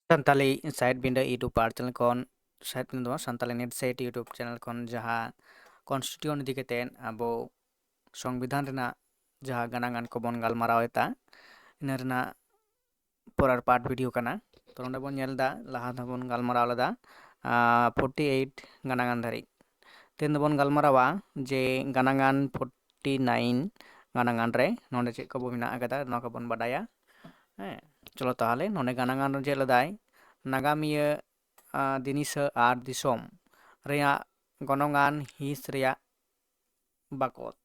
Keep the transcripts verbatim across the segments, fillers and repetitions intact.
Santali side ᱵᱤᱸᱰᱟᱹ YouTube ᱟᱨ channel ᱠᱷᱚᱱ, side ᱵᱤᱸᱰᱟᱹ ᱫᱚ ᱵᱟᱝ, Santali net set YouTube channel ᱠᱷᱚᱱ ᱡᱟᱦᱟᱸ ᱠᱚᱱᱥᱴᱤᱴᱤᱭᱩᱥᱚᱱ ᱤᱫᱤ ᱠᱟᱛᱮ ᱟᱵᱚ ᱥᱚᱝᱵᱤᱫᱷᱟᱱ ᱨᱮᱱᱟᱜ ᱡᱟᱦᱟᱸ ᱜᱟᱱᱟᱝ ᱟᱱ ᱠᱚᱵᱚᱱ ᱜᱟᱞᱢᱟᱨᱟᱣ ᱮᱫᱟ, ᱤᱱᱟᱹ ᱨᱮᱱᱟᱜ ᱯᱚᱨᱮᱨ ᱯᱟᱨᱴ ᱵᱷᱤᱰᱤᱭᱳ ᱠᱟᱱᱟ᱾ ᱛᱚ ᱱᱚᱰᱮ ᱵᱚᱱ ᱧᱮᱞ ᱮᱫᱟ, ᱞᱟᱦᱟ ᱫᱚᱵᱚᱱ ᱜᱟᱞᱢᱟᱨᱟᱣ ᱞᱮᱫᱟ ᱯᱷᱳᱨᱴᱤ ᱮᱭᱤᱴ ᱜᱟᱱᱟᱝ ᱟᱱ ᱫᱷᱟᱹᱨᱤᱡ᱾ ᱛᱮᱦᱮᱧ ᱫᱚᱵᱚᱱ ᱜᱟᱞᱢᱟᱨᱟᱣᱟ ᱡᱮ ᱜᱟᱱᱟᱝ ᱟᱱ ᱯᱷᱳᱨᱴᱤ ᱱᱟᱭᱤᱱ ᱜᱟᱱᱟᱝ ᱟᱱ ᱨᱮ ᱱᱚᱰᱮ ᱪᱮᱫ ᱠᱚᱵᱚ ᱢᱮᱱᱟᱜ ᱟᱠᱟᱫᱟ, ᱱᱚᱣᱟ ᱠᱚᱵᱚᱱ ᱵᱟᱰᱟᱭᱟ᱾ ᱦᱮᱸ, ᱪᱚᱞᱚ ᱛᱟᱦᱚᱞᱮ ᱱᱚᱰᱮ ᱜᱟᱱᱟᱝ ᱟᱱ ᱨᱮ ᱪᱮᱫ ᱞᱮᱫᱟᱭ, ᱱᱟᱜᱟᱢᱤᱭᱟᱹ ᱟᱸ, ᱫᱤᱱᱤᱥᱟᱹ ᱟᱨ ᱫᱤᱥᱚᱢ ᱨᱮᱭᱟᱜ ᱜᱚᱱᱚᱝ ᱟᱱ ᱦᱤᱸᱥ ᱨᱮᱭᱟᱜ ᱵᱟᱠᱚᱛ᱾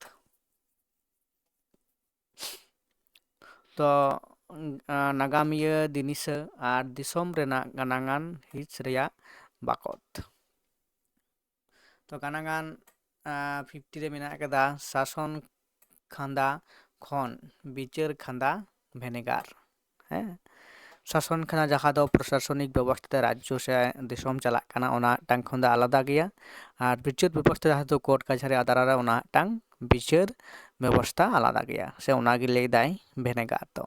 ᱛᱚ, ᱟᱸ, ᱱᱟᱜᱟᱢᱤᱭᱟᱹ ᱫᱤᱱᱤᱥᱟᱹ ᱟᱨ ᱫᱤᱥᱚᱢ ᱨᱮᱱᱟᱜ ᱜᱟᱱᱟᱝ ᱟᱱ ᱦᱤᱸᱥ ᱨᱮᱭᱟᱜ ᱵᱟᱠᱚᱛ᱾ ᱛᱚ ᱜᱟᱱᱟᱝ ᱟᱱ, ᱟᱸ, ᱯᱷᱤᱯᱴᱤ ᱨᱮ ᱢᱮᱱᱟᱜ ᱟᱠᱟᱫᱟ ᱥᱟᱥᱚᱱ ᱠᱷᱟᱸᱫᱟ ᱠᱷᱚᱱ ᱵᱤᱪᱟᱹᱨ ᱠᱷᱟᱸᱫᱟ ᱵᱷᱮᱱᱮᱜᱟᱨ᱾ ᱦᱮᱸ, ᱥᱟᱥᱚᱱ ᱠᱷᱟᱸᱫᱟ ᱡᱟᱦᱟᱸ ᱫᱚ ᱯᱨᱚᱥᱟᱥᱚᱱᱤᱠ ᱵᱮᱵᱚᱥᱛᱷᱟ ᱛᱮ ᱨᱟᱡᱽᱡᱚ ᱥᱮ ᱫᱤᱥᱚᱢ ᱪᱟᱞᱟᱜ ᱠᱟᱱᱟ, ᱚᱱᱟ ᱢᱤᱫᱴᱟᱝ ᱠᱷᱟᱸᱫᱟ ᱟᱞᱟᱫᱟ ᱜᱮᱭᱟ᱾ ᱟᱨ ᱵᱤᱪᱟᱹᱨ ᱵᱮᱵᱚᱥᱛᱷᱟ ᱡᱟᱦᱟᱸ ᱫᱚ ᱠᱳᱨᱴ ᱠᱟᱪᱷᱟᱨᱤ ᱟᱫᱟᱞᱚᱛ ᱨᱮ, ᱚᱱᱟ ᱢᱤᱫᱴᱟᱝ ᱵᱤᱪᱟᱹᱨ ᱵᱮᱵᱚᱥᱛᱷᱟ ᱟᱞᱟᱫᱟ ᱜᱮᱭᱟ, ᱥᱮ ᱚᱱᱟᱜᱮ ᱞᱟᱹᱭᱫᱟᱭ ᱵᱷᱮᱱᱮᱜᱟᱨ ᱫᱚ᱾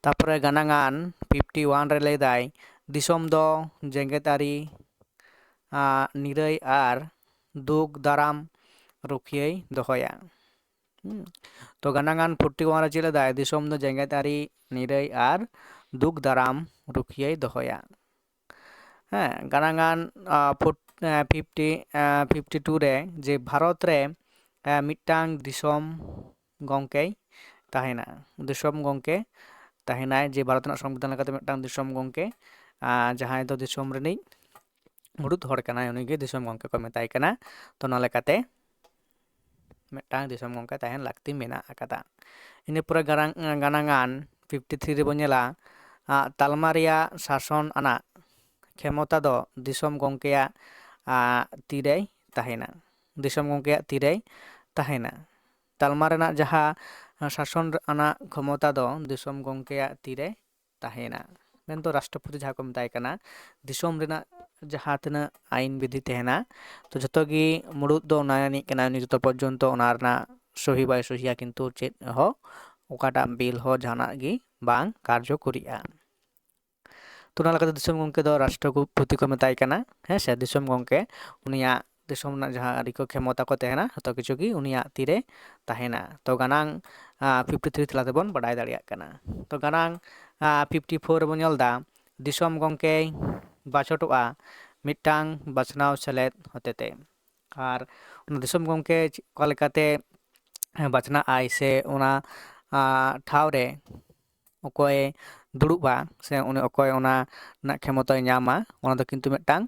ᱛᱟᱯᱚᱨᱮ ᱜᱟᱱᱟᱝ ᱟᱱ ᱯᱷᱤᱯᱴᱤ ᱳᱣᱟᱱ ᱨᱮ ᱞᱟᱹᱭᱫᱟᱭ, ᱫᱤᱥᱚᱢ ᱫᱚ ᱡᱮᱜᱮᱛᱟᱹᱨᱤ, ᱟᱸ, ᱱᱤᱨᱟᱹᱭ ᱟᱨ ᱫᱩᱜᱽ ᱫᱟᱨᱟᱢ ᱨᱩᱠᱷᱤᱭᱟᱹᱭ ᱫᱚᱦᱚᱭᱟ᱾ ᱦᱩᱸ᱾ ᱛᱚ ᱜᱟᱱᱟᱝ ᱟᱱ ᱯᱷᱳᱨᱴᱤ ᱳᱣᱟᱱ ᱨᱮ ᱪᱮᱫ ᱞᱮᱫᱟᱭ? ᱫᱤᱥᱚᱢ ᱫᱚ ᱡᱮᱜᱮᱛᱟᱹᱨᱤ ᱱᱤᱨᱟᱹᱭ ᱟᱨ ᱫᱩᱜᱽ ᱫᱟᱨᱟᱢ ᱨᱩᱠᱷᱤᱭᱟᱹᱭ ᱫᱚᱦᱚᱭᱟ᱾ ᱦᱮᱸ, ᱜᱟᱱᱟᱝ ᱟᱱ, ᱟᱸ, ᱯᱷᱳᱨ-, ᱟᱸ, ᱯᱷᱤᱯᱴᱤ, ᱟᱸ, ᱯᱷᱤᱯᱴᱤ ᱴᱩ ᱨᱮ ᱡᱮ ᱵᱷᱟᱨᱚᱛ ᱨᱮ, ᱟᱸ, ᱢᱤᱫᱴᱟᱝ ᱫᱤᱥᱚᱢ ᱜᱚᱢᱠᱮᱭ ᱛᱟᱦᱮᱱᱟ, ᱫᱤᱥᱚᱢ ᱜᱚᱢᱠᱮ ᱛᱟᱦᱮᱱᱟᱭ, ᱡᱮ ᱵᱷᱟᱨᱚᱛ ᱨᱮᱱᱟᱜ ᱥᱚᱝᱵᱤᱫᱷᱟᱱ ᱞᱮᱠᱟᱛᱮ ᱢᱤᱫᱴᱟᱝ ᱫᱤᱥᱚᱢ ᱜᱚᱢᱠᱮ, ᱟᱸ, ᱡᱟᱦᱟᱸᱭ ᱫᱚ ᱫᱤᱥᱚᱢ ᱨᱤᱱᱤᱡ ᱢᱩᱲᱩᱫ ᱦᱚᱲ ᱠᱟᱱᱟᱭ, ᱩᱱᱤᱜᱮ ᱫᱤᱥᱚᱢ ᱜᱚᱢᱠᱮ ᱠᱚ ᱢᱮᱛᱟᱭ ᱠᱟᱱᱟ᱾ ᱛᱚ ᱚᱱᱟ ᱞᱮᱠᱟᱛᱮ ᱢᱤᱫᱴᱟᱝ ᱫᱤᱥᱚᱢ ᱜᱚᱢᱠᱮ ᱛᱟᱦᱮᱱ ᱞᱟᱹᱠᱛᱤ ᱢᱮᱱᱟᱜ ᱟᱠᱟᱫᱟ᱾ ᱤᱱᱟᱹ ᱯᱚᱨᱮ ᱜᱟᱱᱟᱝ-, ᱜᱟᱱᱟᱝ ᱟᱱ ᱯᱷᱤᱯᱴᱤ ᱛᱷᱨᱤ ᱨᱮᱵᱚᱱ ᱧᱮᱞᱟ, ᱟᱸ, ᱛᱟᱞᱢᱟ ᱨᱮᱭᱟᱜ ᱥᱟᱥᱚᱱ ᱟᱱᱟᱜ ᱠᱷᱮᱢᱚᱛᱟ ᱫᱚ ᱫᱤᱥᱚᱢ ᱜᱚᱢᱠᱮᱭᱟᱜ, ᱟᱸ, ᱛᱤᱨᱮᱭ ᱛᱟᱦᱮᱱᱟ᱾ ᱫᱤᱥᱚᱢ ᱜᱚᱢᱠᱮᱭᱟᱜ ᱛᱤᱨᱮᱭ ᱛᱟᱦᱮᱱᱟ᱾ ᱛᱟᱞᱢᱟ ᱨᱮᱱᱟᱜ ᱡᱟᱦᱟᱸ ᱥᱟᱥᱚᱱ ᱟᱱᱟᱜ ᱠᱷᱚᱢᱚᱛᱟ ᱫᱚ ᱫᱤᱥᱚᱢ ᱜᱚᱢᱠᱮᱭᱟᱜ ᱛᱤᱨᱮ ᱛᱟᱦᱮᱱᱟ, ᱢᱮᱱᱫᱚ ᱨᱟᱥᱴᱨᱚᱯᱚᱛᱤ ᱡᱟᱦᱟᱸ ᱠᱚ ᱢᱮᱛᱟᱭ ᱠᱟᱱᱟ, ᱫᱤᱥᱚᱢ ᱨᱮᱱᱟᱜ ᱡᱟᱦᱟᱸ ᱛᱤᱱᱟᱹᱜ ᱟᱹᱭᱤᱱ ᱵᱤᱫᱷᱤ ᱛᱟᱦᱮᱱᱟ, ᱛᱚ ᱡᱷᱚᱛᱚ ᱜᱮ ᱢᱩᱲᱩᱫ ᱫᱚ ᱚᱱᱟ ᱨᱤᱱᱤᱡ ᱠᱟᱱᱟᱭ, ᱩᱱᱤ ᱡᱚᱛᱚ ᱯᱚᱨᱡᱚᱱᱛᱚ ᱚᱱᱟ ᱨᱮᱱᱟᱜ ᱥᱚᱦᱤ ᱵᱟᱭ ᱥᱚᱦᱤᱭᱟ, ᱠᱤᱱᱛᱩ ᱪᱮᱫ ᱦᱚᱸ, ᱚᱠᱟᱴᱟᱜ ᱵᱤᱞ ᱦᱚᱸ ᱡᱟᱦᱟᱱᱟᱜ ᱜᱮ ᱵᱟᱝ ᱠᱟᱨᱡᱚᱠᱚᱨᱤᱜᱼᱟ᱾ ᱛᱚ ᱚᱱᱟ ᱞᱮᱠᱟᱛᱮ ᱫᱤᱥᱚᱢ ᱜᱚᱢᱠᱮ ᱫᱚ ᱨᱟᱥᱴᱨᱚᱯᱚᱛᱤ ᱠᱚ ᱢᱮᱛᱟᱭ ᱠᱟᱱᱟ, ᱦᱮᱸ ᱥᱮ? ᱫᱤᱥᱚᱢ ᱜᱚᱢᱠᱮ, ᱩᱱᱤᱭᱟᱜ ᱫᱤᱥᱚᱢ ᱨᱮᱱᱟᱜ ᱡᱟᱦᱟᱸ ᱟᱹᱰᱤ ᱠᱚ ᱠᱷᱮᱢᱚᱛᱟ ᱠᱚ ᱛᱟᱦᱮᱱᱟ, ᱡᱷᱚᱛᱚ ᱠᱤᱪᱷᱩ ᱜᱮ ᱩᱱᱤᱭᱟᱜ ᱛᱤᱨᱮ ᱛᱟᱦᱮᱱᱟ᱾ ᱛᱚ ᱜᱟᱱᱟᱝ ᱯᱷᱤᱯᱴᱤ ᱛᱷᱨᱤ ᱛᱟᱞᱟ ᱛᱮᱵᱚᱱ ᱵᱟᱰᱟᱭ ᱫᱟᱲᱮᱭᱟᱜ ᱠᱟᱱᱟ᱾ ᱛᱚ ᱜᱟᱱᱟᱝ ᱯᱷᱤᱯᱴᱤ ᱯᱷᱳᱨ ᱨᱮᱵᱚᱱ ᱧᱮᱞ ᱮᱫᱟ, ᱫᱤᱥᱚᱢ ᱜᱚᱢᱠᱮᱭ ᱵᱟᱪᱷᱚᱴᱚᱜᱼᱟ ᱢᱤᱫᱴᱟᱝ ᱵᱟᱪᱷᱱᱟᱣ ᱥᱮᱞᱮᱫ ᱦᱚᱛᱮᱛᱮ᱾ ᱟᱨ ᱚᱱᱟ ᱫᱤᱥᱚᱢ ᱜᱚᱢᱠᱮ ᱚᱠᱟ ᱞᱮᱠᱟᱛᱮ ᱵᱟᱪᱷᱱᱟᱜ ᱟᱭ ᱥᱮ ᱚᱱᱟ ᱴᱷᱟᱶ ᱨᱮ ᱚᱠᱚᱭᱮ ᱫᱩᱲᱩᱵᱼᱟ ᱥᱮ ᱩᱱᱤ ᱚᱠᱚᱭ ᱚᱱᱟ ᱨᱮᱱᱟᱜ ᱠᱷᱮᱢᱚᱛᱟᱭ ᱧᱟᱢᱟ, ᱚᱱᱟ ᱫᱚ ᱠᱤᱱᱛᱩ ᱢᱤᱫᱴᱟᱝ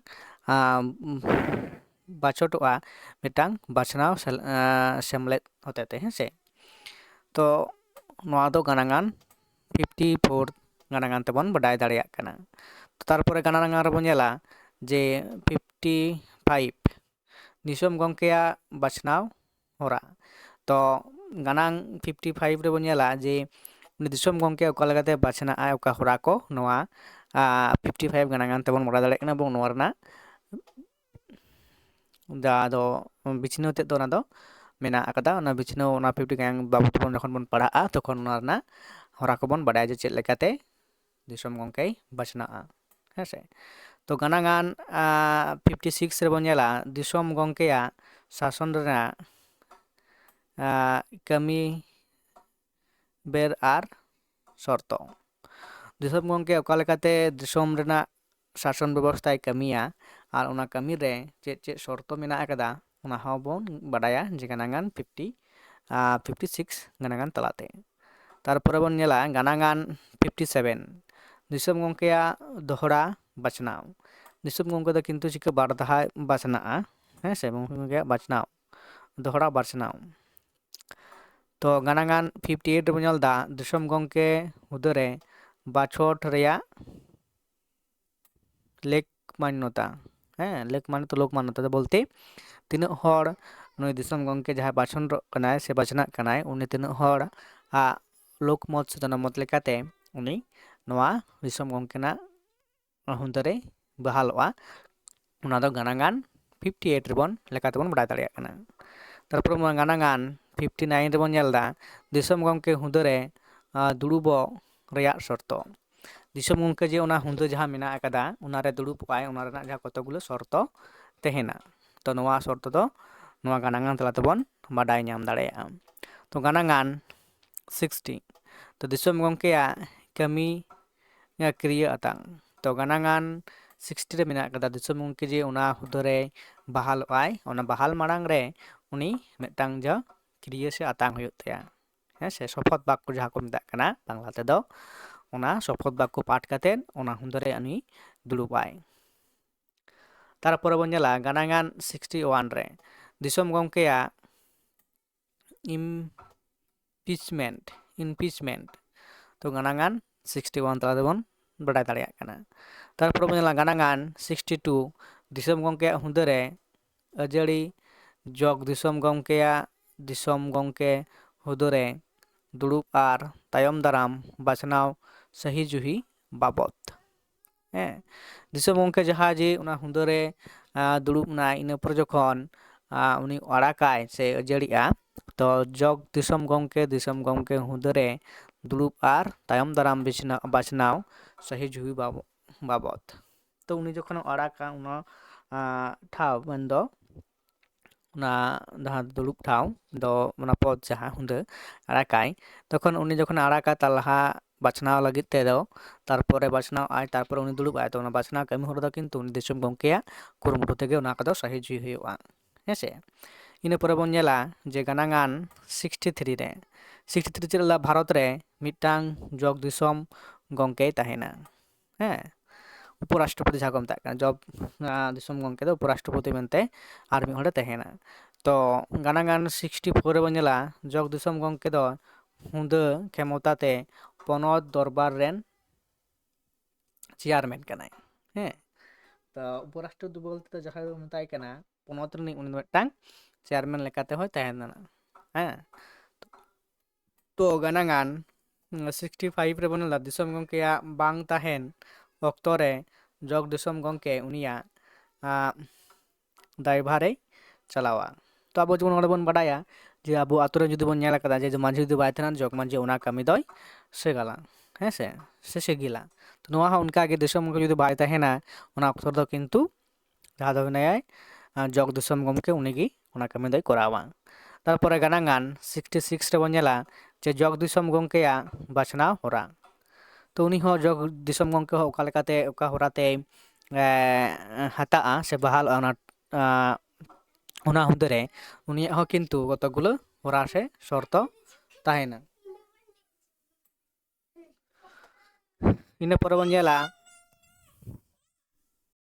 ᱵᱟᱪᱷᱚᱴᱚᱜᱼᱟ ᱢᱤᱫᱴᱟᱝ ᱵᱟᱪᱷᱱᱟᱣ ᱥᱮᱞ-, ᱥᱮᱢᱞᱮᱫ ᱦᱚᱛᱮᱛᱮ, ᱦᱮᱸ ᱥᱮ? ᱛᱚ ᱱᱚᱣᱟ ᱫᱚ ᱜᱟᱱᱟᱝᱟᱱ ᱯᱷᱤᱯᱴᱤ ᱯᱷᱳᱨ ᱜᱟᱱᱟᱝᱟᱱ ᱛᱮᱵᱚᱱ ᱵᱟᱰᱟᱭ ᱫᱟᱲᱮᱭᱟᱜ ᱠᱟᱱᱟ᱾ ᱛᱚ ᱛᱟᱨᱯᱚᱨᱮ ᱜᱟᱱᱟᱝᱟᱱ ᱨᱮᱵᱚᱱ ᱧᱮᱞᱟ ᱡᱮ ᱯᱷᱤᱯᱴᱤ ᱯᱷᱟᱭᱤᱵᱷ, ᱫᱤᱥᱚᱢ ᱜᱚᱢᱠᱮᱭᱟᱜ ᱵᱟᱪᱷᱱᱟᱣ ᱦᱚᱨᱟ᱾ ᱛᱚ ᱜᱟᱱᱟᱝ ᱯᱷᱤᱯᱴᱤ ᱯᱷᱟᱭᱤᱵᱷ ᱨᱮᱵᱚᱱ ᱧᱮᱞᱟ ᱡᱮ ᱩᱱᱤ ᱫᱤᱥᱚᱢ ᱜᱚᱢᱠᱮ ᱚᱠᱟ ᱞᱮᱠᱟᱛᱮ ᱵᱟᱪᱷᱱᱟᱜᱼᱟᱭ, ᱚᱠᱟ ᱦᱚᱨᱟ ᱠᱚ, ᱱᱚᱣᱟ ᱯᱷᱤᱯᱴᱤ ᱯᱷᱟᱭᱤᱵᱷ ᱜᱟᱱᱟᱝᱟᱱ ᱛᱮᱵᱚᱱ ᱵᱟᱰᱟᱭ ᱫᱟᱲᱮᱭᱟᱜ ᱠᱟᱱᱟ᱾ ᱮᱵᱚᱝ ᱱᱚᱣᱟ ᱨᱮᱱᱟᱜ ᱡᱟᱦᱟᱸ ᱫᱚ ᱵᱤᱪᱷᱱᱟᱹᱣ ᱛᱮᱫ ᱫᱚ ᱚᱱᱟ ᱫᱚ ᱢᱮᱱᱟᱜ ᱟᱠᱟᱫᱟ᱾ ᱚᱱᱟ ᱵᱤᱪᱷᱱᱟᱹᱣ, ᱚᱱᱟ ᱯᱷᱤᱯᱴᱤ ᱜᱟᱱ ᱵᱟᱵᱚᱫ ᱵᱚᱱ ᱡᱚᱠᱷᱚᱱ ᱵᱚᱱ ᱯᱟᱲᱦᱟᱜᱼᱟ, ᱛᱚᱠᱷᱚᱱ ᱚᱱᱟ ᱨᱮᱱᱟᱜ ᱦᱚᱨᱟ ᱠᱚᱵᱚᱱ ᱵᱟᱰᱟᱭᱟ ᱡᱮ ᱪᱮᱫ ᱞᱮᱠᱟᱛᱮ ᱫᱤᱥᱚᱢ ᱜᱚᱢᱠᱮᱭ ᱵᱟᱪᱷᱱᱟᱜᱼᱟ, ᱦᱮᱸ ᱥᱮ? ᱛᱚ ᱜᱟᱱᱟᱝᱟᱱ ᱯᱷᱤᱯᱴᱤ ᱥᱤᱠᱥ ᱨᱮᱵᱚᱱ ᱧᱮᱞᱟ, ᱫᱤᱥᱚᱢ ᱜᱚᱢᱠᱮᱭᱟᱜ ᱥᱟᱥᱚᱱ ᱨᱮᱱᱟᱜ ᱟᱸ, ᱠᱟᱹᱢᱤ ᱵᱮᱨ ᱟᱨ ᱥᱚᱨᱛᱚ᱾ ᱫᱤᱥᱚᱢ ᱜᱚᱢᱠᱮ ᱚᱠᱟ ᱞᱮᱠᱟᱛᱮ ᱫᱤᱥᱚᱢ ᱨᱮᱱᱟᱜ ᱥᱟᱥᱚᱱ ᱵᱮᱵᱚᱥᱛᱷᱟᱭ ᱠᱟᱹᱢᱤᱭᱟ ᱟᱨ ᱚᱱᱟ ᱠᱟᱹᱢᱤ ᱨᱮ ᱪᱮᱫ ᱪᱮᱫ ᱥᱚᱨᱛᱚ ᱢᱮᱱᱟᱜ ᱟᱠᱟᱫᱟ, ᱚᱱᱟ ᱦᱚᱸᱵᱚᱱ ᱵᱟᱰᱟᱭᱟ ᱡᱮ ᱜᱟᱱᱟᱝᱟᱱ ᱯᱷᱤᱯᱴᱤ, ᱯᱷᱤᱯᱴᱤ ᱥᱤᱠᱥ ᱜᱟᱱᱟᱝᱟᱱ ᱛᱟᱞᱟᱛᱮ᱾ ᱛᱟᱨᱯᱚᱨᱮ ᱵᱚᱱ ᱧᱮᱞᱟ ᱜᱟᱱᱟᱝᱟᱱ ᱯᱷᱤᱯᱴᱤ ᱥᱮᱵᱷᱮᱱ, ᱫᱤᱥᱚᱢ ᱜᱚᱢᱠᱮᱭᱟᱜ ᱫᱚᱦᱲᱟ ᱵᱟᱪᱷᱱᱟᱣ᱾ ᱫᱤᱥᱚᱢ ᱜᱚᱢᱠᱮ ᱫᱚ ᱠᱤᱱᱛᱩ ᱪᱤᱠᱟᱹ ᱵᱟᱨ ᱫᱷᱟᱣ ᱵᱟᱪᱷᱱᱟᱜᱼᱟ, ᱦᱮᱸ ᱥᱮ? ᱫᱤᱥᱚᱢ ᱜᱚᱢᱠᱮᱭᱟᱜ ᱵᱟᱪᱷᱱᱟᱣ, ᱫᱚᱦᱲᱟ ᱵᱟᱪᱷᱱᱟᱣ᱾ ᱛᱚ ᱜᱟᱱᱟᱝᱟᱱ ᱯᱷᱤᱯᱴᱤ ᱮᱭᱤᱴ ᱨᱮᱵᱚᱱ ᱧᱮᱞ ᱮᱫᱟ ᱫᱤᱥᱚᱢ ᱜᱚᱢᱠᱮ ᱦᱩᱫᱟᱹ ᱨᱮ ᱵᱟᱪᱷᱚᱴ ᱨᱮᱭᱟᱜ ᱞᱮᱠ ᱢᱟᱱᱱᱚᱛᱟ, ᱦᱮᱸ, ᱞᱮᱠ ᱢᱟᱱᱱᱚᱛᱟ, ᱞᱳᱠ ᱢᱟᱱᱱᱚᱛᱟ ᱫᱚ ᱵᱚᱞᱛᱮ ᱛᱤᱱᱟᱹᱜ ᱦᱚᱲ ᱱᱩᱭ ᱫᱤᱥᱚᱢ ᱜᱚᱢᱠᱮ ᱡᱟᱦᱟᱸᱭ ᱵᱟᱪᱷᱚᱱᱚᱜ ᱠᱟᱱᱟᱭ ᱥᱮ ᱵᱟᱪᱷᱱᱟᱜ ᱠᱟᱱᱟᱭ, ᱩᱱᱤ ᱛᱤᱱᱟᱹᱜ ᱦᱚᱲ ᱟᱜ ᱞᱳᱠ ᱢᱚᱛ ᱥᱮ ᱡᱚᱱᱚᱢᱚᱛ ᱞᱮᱠᱟᱛᱮ ᱩᱱᱤ ᱱᱚᱣᱟ ᱫᱤᱥᱚᱢ ᱜᱚᱢᱠᱮᱱᱟᱜ ᱦᱩᱫᱟᱹ ᱨᱮ ᱵᱟᱦᱟᱞᱚᱜᱼᱟ, ᱚᱱᱟ ᱫᱚ ᱜᱟᱱᱟᱝᱟᱱ ᱯᱷᱤᱯᱴᱤ ᱮᱭᱤᱴ ᱨᱮᱵᱚᱱ ᱞᱮᱠᱟ ᱛᱮᱵᱚᱱ ᱵᱟᱰᱟᱭ ᱫᱟᱲᱮᱭᱟᱜ ᱠᱟᱱᱟ᱾ ᱛᱟᱨᱯᱚᱨᱮ ᱜᱟᱱᱟᱝᱟᱱ ᱯᱷᱤᱯᱴᱤ ᱱᱟᱭᱤᱱ ᱨᱮᱵᱚᱱ ᱧᱮᱞ ᱮᱫᱟ ᱫᱤᱥᱚᱢ ᱜᱚᱢᱠᱮ ᱦᱩᱫᱟᱹ ᱨᱮ ᱟᱸ, ᱫᱩᱲᱩᱵᱚᱜ ᱨᱮᱭᱟᱜ ᱥᱚᱨᱛᱚ᱾ ᱫᱤᱥᱚᱢ ᱜᱚᱢᱠᱮ ᱡᱮ ᱚᱱᱟ ᱦᱩᱫᱟᱹ ᱡᱟᱦᱟᱸ ᱢᱮᱱᱟᱜ ᱟᱠᱟᱫᱟ, ᱚᱱᱟᱨᱮ ᱫᱩᱲᱩᱵ ᱟᱭ, ᱚᱱᱟ ᱨᱮᱱᱟᱜ ᱡᱟᱦᱟᱸ ᱠᱚᱛᱚᱠ ᱜᱩᱞᱳ ᱥᱚᱨᱛᱚ ᱛᱟᱦᱮᱱᱟ᱾ ᱛᱚ ᱱᱚᱣᱟ ᱥᱚᱨᱛᱚ ᱫᱚ ᱱᱚᱣᱟ ᱜᱟᱱᱟᱝᱟᱱ ᱛᱟᱞᱟ ᱛᱮᱵᱚᱱ ᱵᱟᱰᱟᱭ ᱧᱟᱢ ᱫᱟᱲᱮᱭᱟᱜᱼᱟ᱾ ᱛᱚ ᱜᱟᱱᱟᱝᱟᱱ ᱥᱤᱠᱥᱴᱤ, ᱛᱚ ᱫᱤᱥᱚᱢ ᱜᱚᱢᱠᱮᱭᱟᱜ ᱠᱟᱹᱢᱤ ᱠᱤᱨᱭᱟᱹ ᱟᱛᱟᱝ᱾ ᱛᱚ ᱜᱟᱱᱟᱝᱟᱱ ᱥᱤᱠᱥᱴᱤ ᱨᱮ ᱢᱮᱱᱟᱜ ᱟᱠᱟᱫᱟ, ᱫᱤᱥᱚᱢ ᱜᱚᱢᱠᱮ ᱡᱮ ᱚᱱᱟ ᱦᱩᱫᱟᱹ ᱨᱮ ᱵᱟᱦᱟᱞᱚᱜ ᱟᱭ, ᱚᱱᱟ ᱵᱟᱦᱟᱞ ᱢᱟᱲᱟᱝ ᱨᱮ ᱩᱱᱤ ᱢᱤᱫᱴᱟᱝ ᱡᱚ ᱠᱤᱨᱭᱟᱹ ᱥᱮ ᱟᱛᱟᱝ ᱦᱩᱭᱩᱜ ᱛᱟᱭᱟ᱾ ᱦᱮᱸ ᱥᱮ, ᱥᱚᱯᱚᱛ ᱵᱟᱠᱠᱚ ᱡᱟᱦᱟᱸ ᱠᱚ ᱢᱮᱛᱟᱜ ᱠᱟᱱᱟ ᱵᱟᱝᱞᱟ ᱛᱮᱫᱚ, ᱚᱱᱟ ᱥᱚᱯᱚᱛ ᱵᱟᱠᱠᱚ ᱯᱟᱴ ᱠᱟᱛᱮᱫ ᱚᱱᱟ ᱦᱩᱫᱟᱹ ᱨᱮ ᱩᱱᱤ ᱫᱩᱲᱩᱵᱟᱭ᱾ ᱛᱟᱨᱯᱚᱨᱮ ᱵᱚᱱ ᱧᱮᱞᱟ ᱜᱟᱱᱟᱝᱟᱱ ᱥᱤᱠᱥᱴᱤ ᱳᱣᱟᱱ ᱨᱮ ᱫᱤᱥᱚᱢ ᱜᱚᱢᱠᱮᱭᱟᱜ ᱤᱢᱯᱤᱪᱢᱮᱱᱴ, ᱤᱢᱯᱤᱪᱢᱮᱱᱴ᱾ ᱛᱚ ᱜᱟᱱᱟᱝᱟᱱ ᱥᱤᱠᱥᱴᱤ ᱳᱣᱟᱱ ᱛᱟᱞᱟ ᱛᱮᱵᱚᱱ ᱵᱟᱰᱟᱭ ᱫᱟᱲᱮᱭᱟᱜ ᱠᱟᱱᱟ᱾ ᱛᱟᱨᱯᱚᱨᱮ ᱵᱚᱱ ᱧᱮᱞᱟ ᱜᱟᱱᱟᱝᱟᱱ ᱥᱤᱠᱥᱴᱤ ᱴᱩ, ᱫᱤᱥᱚᱢ ᱜᱚᱢᱠᱮᱭᱟᱜ ᱦᱩᱫᱟᱹ ᱨᱮ ᱟᱹᱡᱟᱹᱲᱤ, ᱡᱚᱜᱽ ᱫᱤᱥᱚᱢ ᱜᱚᱢᱠᱮᱭᱟᱜ ᱫᱤᱥᱚᱢ ᱜᱚᱢᱠᱮ ᱦᱩᱫᱟᱹ ᱨᱮ ᱫᱩᱲᱩᱵ ᱟᱨ ᱛᱟᱭᱚᱢ ᱫᱟᱨᱟᱢ ᱵᱟᱪᱷᱱᱟᱣ ᱥᱟᱹᱦᱤ ᱡᱩᱦᱤ ᱵᱟᱵᱚᱛ᱾ ᱦᱮᱸ, ᱫᱤᱥᱚᱢ ᱜᱚᱢᱠᱮ ᱡᱟᱦᱟᱸ ᱡᱮ ᱚᱱᱟ ᱦᱩᱫᱟᱹ ᱨᱮ ᱫᱩᱲᱩᱵ ᱮᱱᱟᱭ, ᱤᱱᱟᱹ ᱯᱚᱨᱮ ᱡᱚᱠᱷᱚᱱ ᱩᱱᱤ ᱟᱲᱟᱜᱟᱭ ᱥᱮ ᱟᱹᱡᱟᱹᱲᱤᱜᱼᱟ, ᱛᱚ ᱡᱚᱜᱽ ᱫᱤᱥᱚᱢ ᱜᱚᱢᱠᱮ ᱫᱤᱥᱚᱢ ᱜᱚᱢᱠᱮ ᱦᱩᱫᱟᱹ ᱨᱮ ᱫᱩᱲᱩᱵ ᱟᱨ ᱛᱟᱭᱚᱢ ᱫᱟᱨᱟᱢ ᱵᱤᱪᱷᱱᱟ-, ᱵᱟᱪᱷᱱᱟᱣ ᱥᱟᱹᱦᱤ ᱡᱩᱦᱤ ᱵᱟᱵᱚ-, ᱵᱟᱵᱚᱛ᱾ ᱛᱚ ᱩᱱᱤ ᱡᱚᱠᱷᱚᱱ ᱟᱲᱟᱜᱟ ᱚᱱᱟ ᱴᱷᱟᱶ, ᱢᱮᱱᱫᱚ ᱚᱱᱟ ᱡᱟᱦᱟᱸ ᱫᱩᱲᱩᱵ ᱴᱷᱟᱶ ᱫᱚ, ᱚᱱᱟ ᱯᱚᱫᱽ ᱡᱟᱦᱟᱸ ᱦᱩᱫᱟᱹ ᱟᱲᱟᱜᱟᱭ, ᱛᱚᱠᱷᱚᱱ ᱩᱱᱤ ᱡᱚᱠᱷᱚᱱ ᱟᱲᱟᱜᱟ, ᱛᱟᱨ ᱞᱟᱦᱟ ᱵᱟᱪᱷᱱᱟᱣ ᱞᱟᱹᱜᱤᱫ ᱛᱮᱫᱚ, ᱛᱟᱨᱯᱚᱨᱮ ᱵᱟᱪᱷᱱᱟᱣ ᱟᱭ, ᱛᱟᱨᱯᱚᱨᱮ ᱩᱱᱤ ᱫᱩᱲᱩᱵ ᱟᱭ᱾ ᱛᱚ ᱚᱱᱟ ᱵᱟᱪᱷᱱᱟᱣ ᱠᱟᱹᱢᱤ ᱦᱚᱨᱟ ᱫᱚ ᱠᱤᱱᱛᱩ ᱩᱱᱤ ᱫᱤᱥᱚᱢ ᱜᱚᱢᱠᱮᱭᱟᱜ ᱠᱩᱨᱩᱢᱩᱴᱩ ᱛᱮᱜᱮ ᱚᱱᱟ ᱠᱚᱫᱚ ᱥᱟᱹᱦᱤ ᱡᱩᱦᱤ ᱦᱩᱭᱩᱜᱼᱟ᱾ ᱦᱮᱸ ᱥᱮ? ᱤᱱᱟᱹ ᱯᱚᱨᱮ ᱵᱚᱱ ᱧᱮᱞᱟ ᱡᱮ ᱜᱟᱱᱟᱝᱟᱱ ᱥᱤᱠᱥᱴᱤ ᱛᱷᱨᱤ ᱨᱮ, ᱥᱤᱠᱥᱴᱤ ᱛᱷᱨᱤ ᱪᱮᱫ ᱞᱮᱠᱟ ᱵᱷᱟᱨᱚᱛ ᱨᱮ ᱢᱤᱫᱴᱟᱝ ᱡᱚᱜᱽ ᱫᱤᱥᱚᱢ ᱜᱚᱢᱠᱮᱭ ᱛᱟᱦᱮᱱᱟ᱾ ᱦᱮᱸ, ᱩᱯᱚᱨᱟᱥᱴᱨᱚᱯᱚᱛᱤ ᱡᱟᱦᱟᱸ ᱠᱚ ᱢᱮᱛᱟᱜ ᱠᱟᱱᱟ, ᱡᱚᱵ ᱫᱤᱥᱚᱢ ᱜᱚᱢᱠᱮ ᱫᱚ ᱩᱯᱚᱨᱟᱥᱴᱨᱚᱯᱚᱛᱤ ᱢᱮᱱᱛᱮ ᱟᱨ ᱢᱤᱫ ᱦᱚᱲᱮ ᱛᱟᱦᱮᱱᱟ᱾ ᱛᱚ ᱜᱟᱱᱟᱝᱟᱱ ᱥᱤᱠᱥᱴᱤ ᱯᱷᱳᱨ ᱨᱮᱵᱚᱱ ᱧᱮᱞᱟ, ᱡᱚᱜᱽ ᱫᱤᱥᱚᱢ ᱜᱚᱢᱠᱮ ᱫᱚ ᱦᱩᱫᱟᱹ ᱠᱷᱮᱢᱚᱛᱟ ᱛᱮ ᱯᱚᱱᱚᱛ ᱫᱚᱨᱵᱟᱨ ᱨᱮᱱ ᱪᱮᱭᱟᱨᱢᱮᱱ ᱠᱟᱱᱟᱭ᱾ ᱦᱮᱸ, ᱛᱚ ᱩᱯᱚᱨᱟᱥᱴᱨᱚᱯᱚᱛᱤ ᱵᱚᱞᱛᱮ ᱫᱚ ᱡᱟᱦᱟᱸᱭ ᱵᱚᱱ ᱢᱮᱛᱟᱭ ᱠᱟᱱᱟ ᱯᱚᱱᱚᱛ ᱨᱤᱱᱤᱡ, ᱩᱱᱤ ᱫᱚ ᱢᱤᱫᱴᱟᱝ ᱪᱮᱭᱟᱨᱢᱮᱱ ᱞᱮᱠᱟᱛᱮ ᱦᱚᱸᱭ ᱛᱟᱦᱮᱸ ᱞᱮᱱᱟ᱾ ᱦᱮᱸ, ᱛᱚ ᱜᱟᱱᱟᱝᱟᱱ ᱥᱤᱠᱥᱴᱤ ᱯᱷᱟᱭᱤᱵᱷ ᱨᱮᱵᱚᱱ ᱧᱮᱞᱟ, ᱫᱤᱥᱚᱢ ᱜᱚᱢᱠᱮᱭᱟᱜ ᱵᱟᱝ ᱛᱟᱦᱮᱱ ᱚᱠᱛᱚ ᱨᱮ ᱡᱚᱜᱽ ᱫᱤᱥᱚᱢ ᱜᱚᱢᱠᱮ ᱩᱱᱤᱭᱟᱜ ᱫᱟᱭᱵᱷᱟᱨᱮ ᱪᱟᱞᱟᱣᱟ᱾ ᱛᱚ ᱟᱵᱚ ᱡᱮᱢᱚᱱ ᱱᱚᱰᱮ ᱵᱚᱱ ᱵᱟᱰᱟᱭᱟ ᱡᱮ ᱟᱵᱚ ᱟᱛᱳ ᱨᱮ ᱡᱩᱫᱤ ᱵᱚᱱ ᱧᱮᱞ ᱟᱠᱟᱫᱟ ᱡᱮ ᱢᱟᱹᱡᱷᱤ ᱡᱩᱫᱤ ᱵᱟᱭ ᱛᱟᱦᱮᱱᱟ, ᱡᱚᱜᱽ ᱢᱟᱹᱡᱷᱤ ᱚᱱᱟ ᱠᱟᱹᱢᱤ ᱫᱚᱭ ᱥᱮᱜᱟᱞᱟ, ᱦᱮᱸ ᱥᱮ, ᱥᱮ ᱥᱮᱜᱤᱞᱟ᱾ ᱛᱚ ᱱᱚᱣᱟ ᱦᱚᱸ ᱚᱱᱠᱟᱜᱮ, ᱫᱤᱥᱚᱢ ᱜᱚᱢᱠᱮ ᱡᱩᱫᱤ ᱵᱟᱭ ᱛᱟᱦᱮᱱᱟ, ᱚᱱᱟ ᱚᱠᱛᱚ ᱨᱮᱫᱚ ᱠᱤᱱᱛᱩ ᱡᱟᱦᱟᱸ ᱫᱚ ᱢᱮᱱᱟᱭᱟᱭ, ᱟᱸ, ᱡᱚᱜᱽ ᱫᱤᱥᱚᱢ ᱜᱚᱢᱠᱮ, ᱩᱱᱤᱜᱮ ᱚᱱᱟ ᱠᱟᱹᱢᱤ ᱫᱚᱭ ᱠᱚᱨᱟᱣᱟ᱾ ᱛᱟᱨᱯᱚᱨᱮ ᱜᱟᱱᱟᱝᱟᱱ ᱥᱤᱠᱥᱴᱤ ᱥᱤᱠᱥ ᱨᱮᱵᱚᱱ ᱧᱮᱞᱟ ᱡᱮ ᱡᱚᱜᱽ ᱫᱤᱥᱚᱢ ᱜᱚᱢᱠᱮᱭᱟᱜ ᱵᱟᱪᱷᱱᱟᱣ ᱦᱚᱨᱟ᱾ ᱛᱚ ᱩᱱᱤ ᱦᱚᱸ ᱡᱚᱜᱽ ᱫᱤᱥᱚᱢ ᱜᱚᱢᱠᱮ ᱦᱚᱸ ᱚᱠᱟ ᱞᱮᱠᱟᱛᱮ, ᱚᱠᱟ ᱦᱚᱨᱟᱛᱮᱭ, ᱮ, ᱦᱟᱛᱟᱜᱼᱟ ᱥᱮ ᱵᱟᱦᱟᱞᱚᱜᱼᱟ, ᱚᱱᱟ, ᱟ, ᱚᱱᱟ ᱦᱩᱫᱟᱹ ᱨᱮ ᱩᱱᱤᱭᱟᱜ ᱦᱚᱸ ᱠᱤᱱᱛᱩ ᱠᱚᱛᱚᱠ ᱜᱩᱞᱟᱹ ᱦᱚᱨᱟ ᱥᱮ ᱥᱚᱨᱛᱚ ᱛᱟᱦᱮᱱᱟ᱾ ᱤᱱᱟᱹ ᱯᱚᱨᱮ ᱵᱚᱱ ᱧᱮᱞᱟ